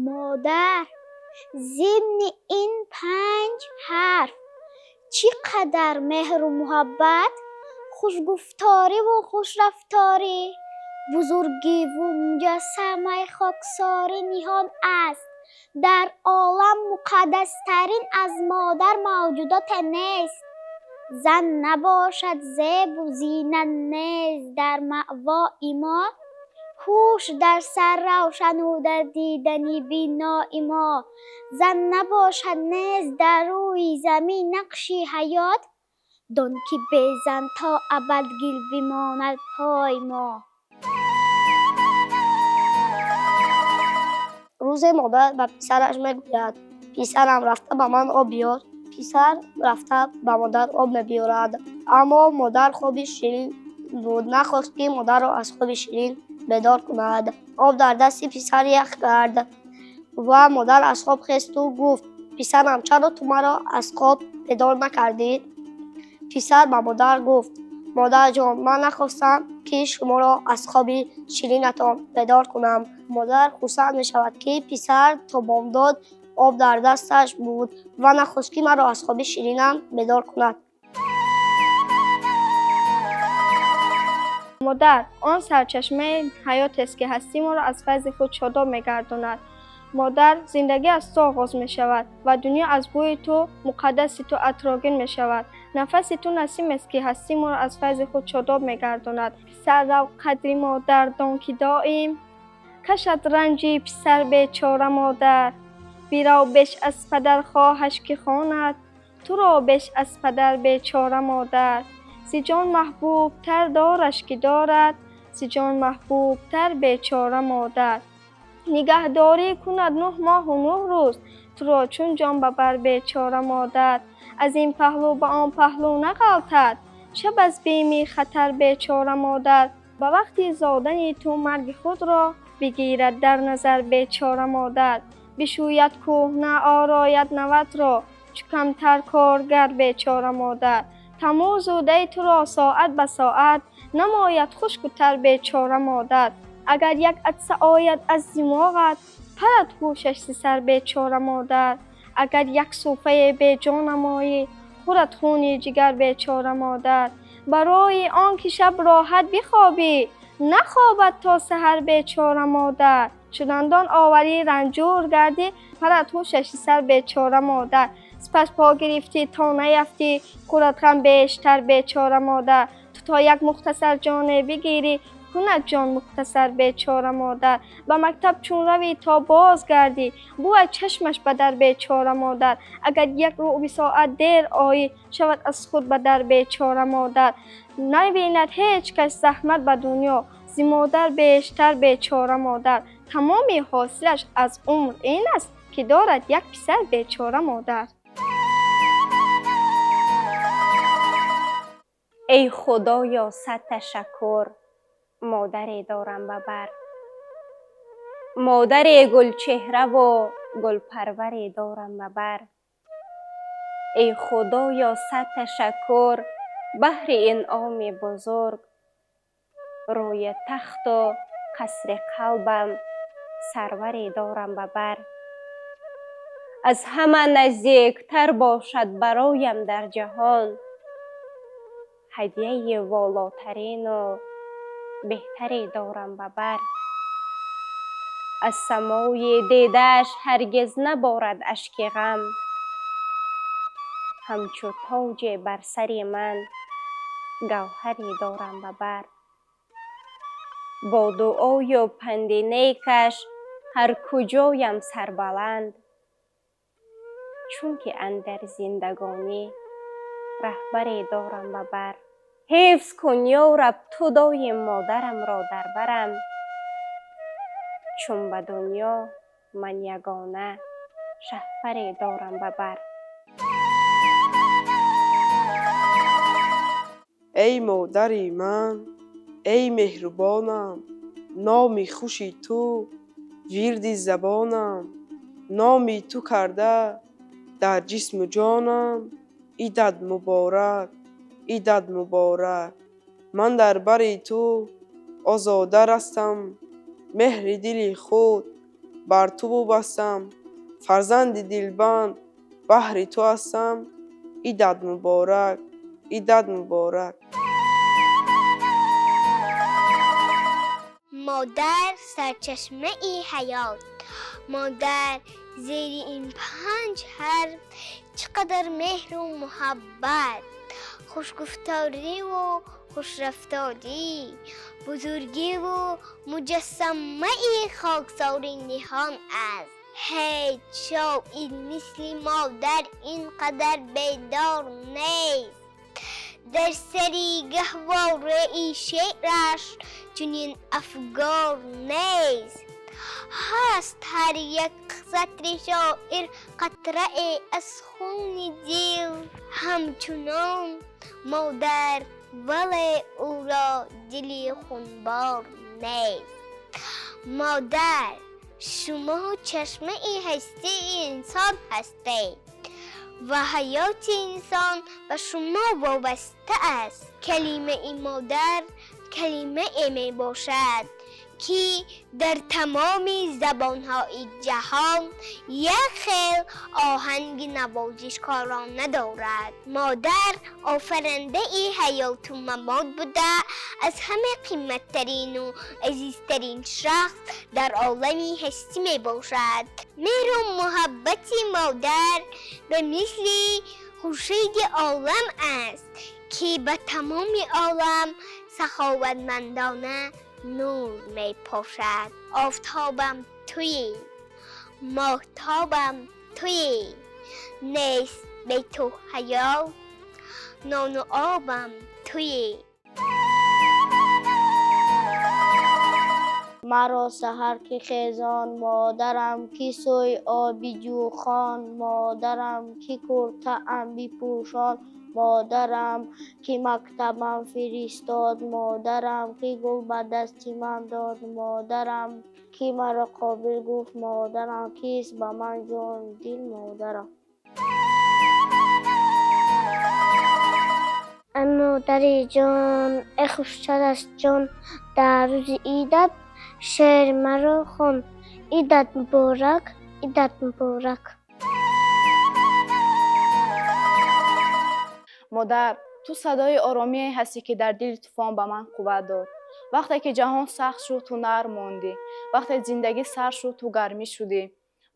Модар, зимни ин панҷ ҳарф чӣ қадар меҳру муҳаббат, хушгуфториву хушрафторӣ, бузургиву муҷассамаи хоксорӣ ниҳон аст. Дар олам муқаддастарин аз модар мавҷудоте нест. Зан набошад зебу зинат нест дар маъвои мо. Ҳуш дар сар равшану дар дидани бинои мо. Зан набошад нест дар рӯи замин нақши ҳаёт. Дон ки бе зан то абад гил бимонад пой мо. Рӯзе модар ба писараш мегӯяд: писарам, рафта ба ман об биёр. Писар рафта ба модар об мебиёрад, аммо модар хоби ширин буд, нахост ки модарро аз хоби ширин бедор кунад. Об дар дасти писар ях кард ва модар аз хоб хесту гуфт: писарам, чаро ту маро аз хоб бедор накардӣ? Писар ба модар гуфт: модарҷон, ман нахостам ки шуморо аз хоби ширинатон бедор кунам. Модар хурсанд мешавад, ки писар то бомдод об дар дасташ буд ва нахост ки маро аз хоби ширинам бедор кунад. Модар он сарчашмаи ҳаётест, ки ҳастии моро аз файзи худ шодоб мегардонад. Модар, зиндагӣ аз ту оғоз мешавад ва дунё аз бӯи ту, муқаддаси ту атрогин мешавад. Нафаси ту насимест, ки ҳастии моро аз файзи худ шодоб мегардонад. Писар рав қадри модар дон, ки доим кашад ранҷи писар бечора модар. Бирав беш аз падар хоҳаш ки хонад, туро беш аз падар бечора модар. Зи ҷон маҳбубтар дораш ки дорад, зи ҷон маҳбубтар бечора модар. Нигаҳдорӣ кунад 9 моҳу 9 рӯз, туро чун ҷон ба бар бечора модар. Аз ин паҳлӯ ба он паҳлӯ нағалтад, шаб аз бими хатар бечора модар. Ба вақти зодани ту марги худро бигирад дар назар бечора модар. Бишӯяд кӯҳна орояд наватро, чу камтар коргар бечора модар. Тамӯзу дай туро соат ба соат намояд хушку тар бечора модар. Агар як атса ояд аз димоғат, парад ҳушаш зи сар бечора модар. Агар як суфае беҷон намоӣ, хӯрад хуни ҷигар бечора модар. Барои он ки шаб роҳат бихобӣ, нахобад то саҳар бечора модар. Чу дандон оварӣ ранҷур гардӣ, парад ҳушаш зи сар бечора модар. Сипас по гирифтӣ то наяфтӣ, хӯрад ғам бештар бечора модар. Ту то як мухтасар ҷоне бигирӣ, кунад ҷон мухтасар бечора модар. Ба мактаб чун равӣ то боз гардӣ, бувад чашмаш ба дар бечора модар. Агар як рӯби соат дер оӣ, шавад аз худ ба дар бечора модар. Набинад ҳеҷ кас заҳмат ба дунё, зи модар бештар бечора модар. Тамоми ҳосилаш аз умр ин аст, ки дорад як писар бечора модар. Эй Худоё, сад ташаккур, модаре дорам ба бар. Модаре гулчеҳраву гулпарваре дорам ба бар. Эй Худоё, сад ташаккур, баҳри инъоми бузург. Рӯи тахту қасри қалбам сарваре дорам ба бар. Аз ҳама наздиктар бошад бароям дар ҷаҳон, ҳадияи волотарину беҳтаре дорам ба бар. Аз самои дидааш ҳаргиз наборад ашки ғам, ҳамчу тоҷе бар сари ман гавҳаре дорам ба бар. Бо дуою панди некаш ҳар куҷоям сарбаланд, чунки андар зиндагонӣ раҳбаре дорам ба бар. Ҳифз кун ё раб ту доим модарамро дар барам, чун ба дунё ман ягона шаҳпаре дорам ба бар. Эй модари ман, эй меҳрубонам, номи хуши ту вирди забонам, номи ту карда дар ҷисму ҷонам. Идат муборак, идат муборак. Ман дар бари ту озода растам, меҳри дили худ Бар ту бубастам, фарзанди дилбанд, баҳри ту ҳастам. Идат муборак, идат муборак. Модар сарчашмаи ҳаёт. Модар, зери ин панҷ ҳарф чӣ қадар меҳру муҳаббат, хушгуфториву хушрафторӣ, бузургиву муҷассамаи хоксорӣ ниҳон аст. Ҳеҷ шоир мисли модар ин қадар бедор нест. Дар сари гаҳвораи шеъраш чунин афгор нест. Ҳаст ҳар як сатри шоир қатрае аз хуни дил. Ҳамчунон модар, вале ӯро дили хунбор нест. Модар, шумо чашмаи ҳастии инсон ҳастед ва ҳаёти инсон ба шумо вобаста аст. Калимаи модар калимае мебошад, ки дар тамоми забонҳои ҷаҳон як хел оҳанги навозишкорона дорад. Модар офарандаи ҳаёту мамот буда, аз ҳама қиматтарину азизтарин шахс дар олами ҳастӣ мебошад. Меҳру муҳаббати модар ба мисли хуршеди олам аст, ки ба тамоми олам саховатмандона нур мепошад. Офтобам туӣ, моҳтобам туӣ, нест бе ту ҳаёт, нону обам туӣ. Маро саҳар ки хезон, модарам, ки сӯи оби ҷӯхон, модарам, ки куртаам бипӯшон, модарам, ки мактабам фиристод, модарам, ки гул ба дасти ман дод, модарам, ки маро қобил гуфт, модарам, кист ба ман ҷону дил, модарам. Эй модари ҷон, эй хуштар аз ҷон, дар рӯзи идат шеъри маро хон. Идат муборак, идат муборак. Модар, ту садои оромие ҳастӣ, ки дар дили тӯфон ба ман қувват дод. Вақте ки ҷаҳон сахт шуд, ту нарм мондӣ. Вақте зиндагӣ сар шуд, ту гармӣ шудӣ.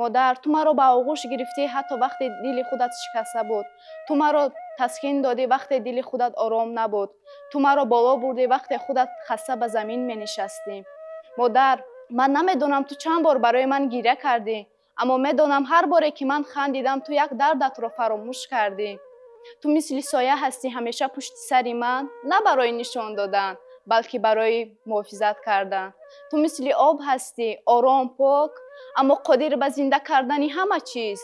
Модар, ту маро ба оғӯш гирифтӣ, ҳатто вақте дили худат шикаста буд. Ту маро таскин додӣ, вақте дили худат ором набуд. Ту маро боло бурдӣ, вақте худат хаста ба замин менишастӣ. Модар, ман намедонам ту чанд бор барои ман гиря кардӣ, аммо медонам ҳар боре ки ман хандидам, ту як дардатро фаромӯш кардӣ. Ту мисли соя ҳастӣ ҳамеша пушти сари ман, на барои нишон додан, балки барои муҳофизат кардан. Ту мисли об ҳастӣ, ором, пок, аммо қодир ба зинда кардани ҳама чиз.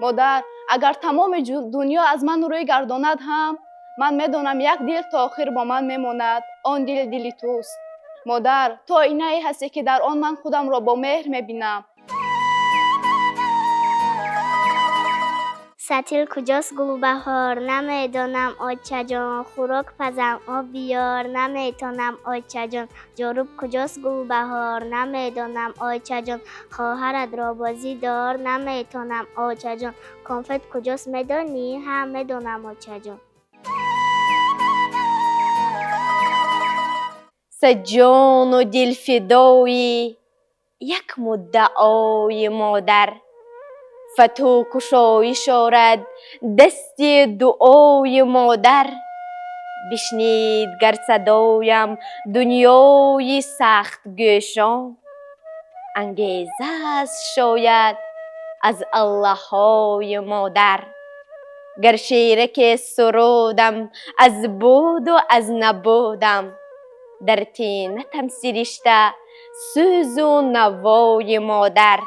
Модар, агар тамоми дунё аз ман рӯй гардонад ҳам, ман медонам як дил то охир бо ман мемонад, он дил дили туст. Модар, ту оинае ҳастӣ, ки дар он ман худамро бо меҳр мебинам. Сатил куҷост, Гулбаҳор? Намедонам, очаҷон. Хӯрок пазам, об биёр? Наметонам, очаҷон. Ҷоруб куҷост, Гулбаҳор? Намедонам, очаҷон. Хоҳаратро бозӣ дор? Наметонам, очаҷон. Конфет куҷост, медонӣ? Ҳа, медонам, очаҷон. Саҷону дилфидои як муддаои модар, фатҳу кушоиш орад дасти дуои модар. Бишнид гар садоям дунёи сахтгӯшон, ангеза аст шояд аз аллаҳои модар. Гар шераке сурудам аз буду аз набудам, дар тинатам сиришта сӯзу навои модар.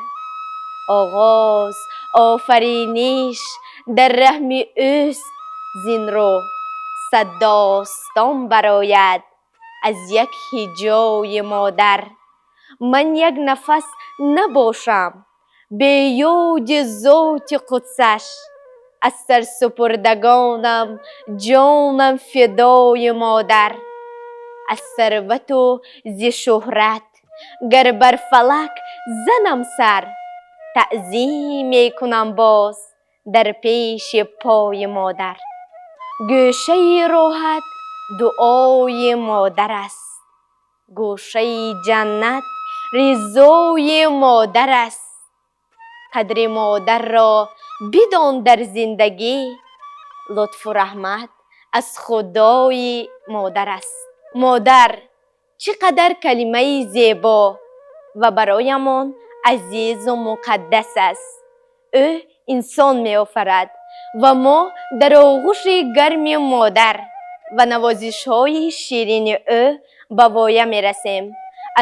Оғоз офариниш дар раҳми ӯст, зин рӯ сад достон барояд аз як ҳиҷои модар. Ман як нафас набошам беёди зоти қудсаш, аз сарсупурдагонам ҷонам фидои модар. Аз сарвату зи шӯҳрат. Гар бар фалак занам сар, таъзим мекунам боз дар пеши пои модар. Гӯшаи роҳат дуои модар аст, гӯшаи ҷаннат ризои модар аст. Қадри модарро бидон дар зиндагӣ, лутфу раҳмат аз Худои модар аст. Модар чӣ қадар калимаи зебо ва бароямон азизу муқаддас аст. Ӯ инсон меофарад ва мо дар оғӯши гарми модар ва навозишҳои ширини ӯ ба воя мерасем.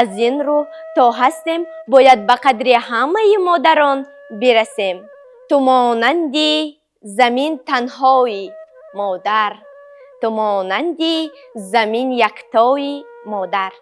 Аз ин рӯ то ҳастем бояд ба қадри ҳамаи модарон бирасем. Ту монанди замин танҳоӣ, модар, ту монанди замин яктоӣ, модар.